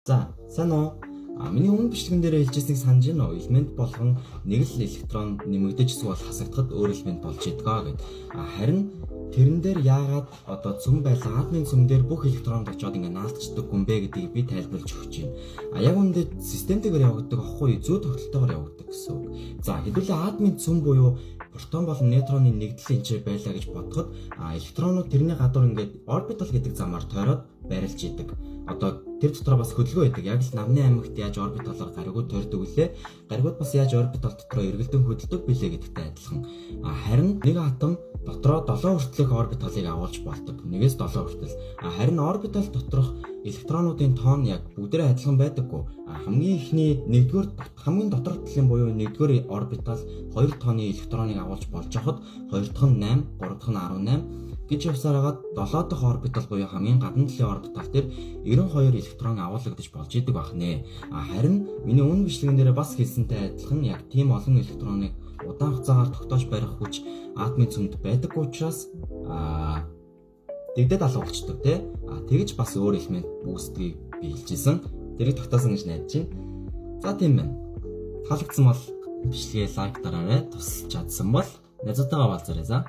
За, сайн уу? Миний өмнө бичлэгэн дээр хэлжсэнийг санаж байна уу? Элемент болгон нэг л электрон нэмэгдэж эсвэл хасагдахад өөр элемент болж идэг гэд. Харин тэрэн дээр яагаад одоо цөм байлаа, атомын цөм дээр бүх электронд очиод ингээ наалтчдаг юм бэ гэдгийг би тайлбарлаж өгч байна. Яг үүндээ системтэйгээр явагддаг аахгүй, зүй тогтолтойгоор явагддаг гэсэн үг. За, хэдүүлээ атомын цөм буюу протон болон нейтроны нэгдэл энэ байлаа гэж бодоход электронууд тэрний гадуур ингээд орбитал гэдэг замаар тойроод байрлаж идэг. Одоо тэр дотроо бас хөдөлгөөн байдаг. Яг л Намны аймагт яаж орбиталаар гаригууд тойрдог вүлээ. Гаригууд бас яаж орбитал дотроо эргэлдэн хөдөлдөг билээ гэдэгтэй адилхан. Харин нэг атом дотроо 7 хүртэлх орбиталыг агуулж болдог. 1-ээс 7 хүртэл. Харин орбитал доторх электронуудын тоон яг бүгдээрээ адилхан байдаггүй. Хамгийн эхний нэгдүгээр, хамгийн доторх талын буюу нэгдүгээр орбитал 2 тооны электроныг агуулж болж байхад, хоёр дахь нь 8, гурав дахь нь 18 гэж явсаар хагаад 7 дахь орбитал буюу хамгийн гадна талын орбитал дээр 92 электрон агуулгадаж болж идэг байх нэ. Харин миний өмнө бичлэгэн дээр бас хэлсэнтэй адилхан яг тийм олон электроныг удаан хугацаагаар тогтоож барих хүч атомын цөмд байдаггүй учраас дэгдээд алга болчдөг, тий. Тэгж бас өөр элемент үүсдгийг би хэлжсэн. Тэрийг тогтоосон гэж найдаж байна. За, тийм байна. Таалагдсан бол бичлэгээ лайк дараарай. Тусалж чадсан бол найзуудтайгаа хуваалцаарай, за.